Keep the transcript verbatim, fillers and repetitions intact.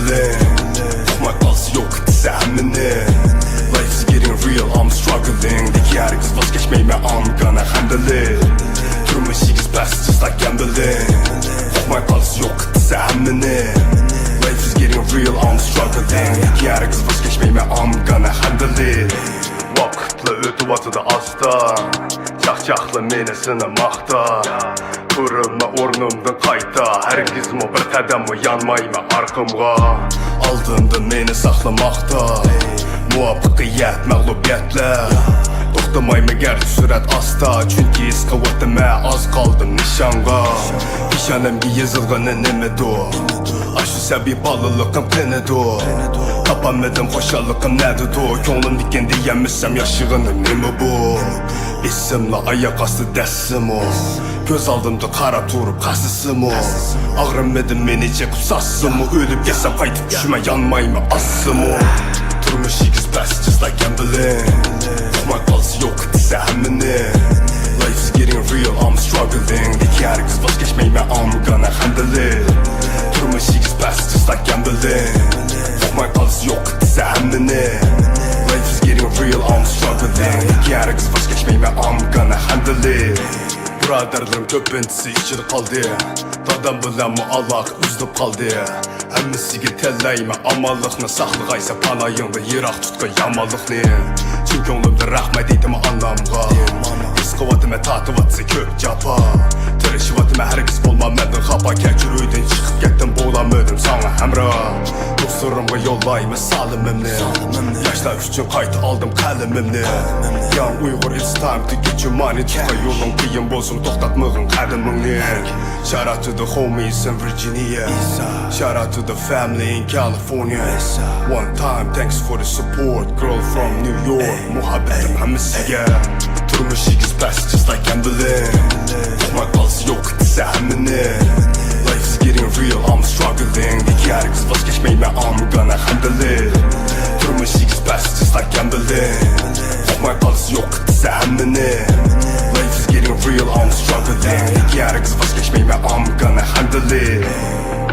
ئۇقماي قالسا يوق دېسە ھەممىنى. Life's getting real, I'm struggling. لېكىن ھەرگىز ۋاز كەچمەيمەن، I'm gonna handle it. تۇرمۇش ئىگىسى past is just like gambling. ئۇقماي قالسا يوق دېسە ھەممىنى. Life's getting real, I'm struggling. لېكىن ھەرگىز ۋاز كەچمەيمەن، I'm gonna handle it. ۋاقىتلا ئۆتۈۋاتىدۇ ئاستا، چاقچاقلا مېنى سىنىماقتا. تۇرۇلما ئورنۇمدىن قايتا، ھەرگىزمۇ بىر قەدەممۇ يانمايمەن ئارقامغا. ئالدىمدا مېنى ساقلىماقتا مۇۋەپپەقىيەت، مەغلۇبىيەتلەر. توختىمايمەن گەرچە سۈرئەت ئاستا، چۈنكى ھېس قىلىۋاتىمەن ئاز قالدىم نىشانغا. پېشانەمگە يېزىلغىنى نېمىدۇ؟ ئاشۇ سەبىي بالىلىقىم قېنىدۇ؟ تاپالمىدىم خۇشاللىقىم نەدىدۇ؟ كۆڭلۈمدىكىن دېيەلمىسەم ياشىغىنىم نېمە بۇ؟ ئېسىملا ئاياق ئاستى دەسسىمۇ؟ كۆز ئالدىمدا قاراپ تۇرۇپ قەسسىمۇ؟ ئاغرىمىدىم مېنى چېقىپ ساسسىمۇ؟ ئۆلۈپ كەتسەم قايتىپ چۈشىمەن، يانمايمەن ئاسسىمۇ؟ تۇرمۇش ئىگىسى past is just like gambling. ئۇقماي قالسا يوق دېسە ھەممىنى. Life's getting real, I'm struggling. لېكىن ھەرگىز ۋاز كەچمەيمەن، I'm gonna handle it. تۇرمۇش ئىگىسى past is just like gambling. ئۇقماي قالسا يوق دېسە ھەممىنى. Life's getting real, I'm struggling. لېكىن ھەرگىز ۋاز كەچمەيمەن، I'm gonna handle it. بۇرادەرلىرىم كۆپىنچىسى ئىچىدە قالدى. دادام بىلەنمۇ ئالاقە ئۈزۈلۈپ قالدى. ھەممىسىگە تىلەيمەن ئامانلىقنى، ساقلىغايسەن پاناھىڭدا يىراق تۇتقىن يامانلىقنى. چىن كۆڭلۈمدىن رەھمەت ئېيتىمەن ئانامغا. ھېس قىلىۋاتىمەن تارتىۋاتسا كۆپ جاپا. تىرىشىۋاتىمەن ھەرگىز بولما مەندىن خاپا، كەچۈر ئۆيدىن چىقىپ كەتتىم بولالمىدىم ساڭا ھەمراھ. دوستلىرىمغا يوللايمەن سالىمىمنى. ياشلار ئۈچۈن قايتا ئالدىم قەلىمىمنى. Young Uyghur, it's time to get your money. تۇغقان يولۇڭ قىيىن بولسىمۇ توختاتمىغىن قەدىمىڭنى. Shout out to the homies in Virginia. Shout out to the family in California. One time, thanks for the support, girl from New York. مۇھەببىتىم ھەممىسىگە. تۇرمۇش ئىگىسى past is just like gambling. ئۇقماي قالسا يوق دېسە ھەممىنى. Life's getting real, I'm struggling. لېكىن ھەرگىز ۋاز كەچمەيمەن، I'm gonna handle it. تۇرمۇش ئىگىسى past is just like gambling. ئۇقماي قالسا يوق دېسە ھەممىنى. Life's getting real, I'm struggling. لېكىن ھەرگىز ۋاز كەچمەيمەن، I'm gonna handle it.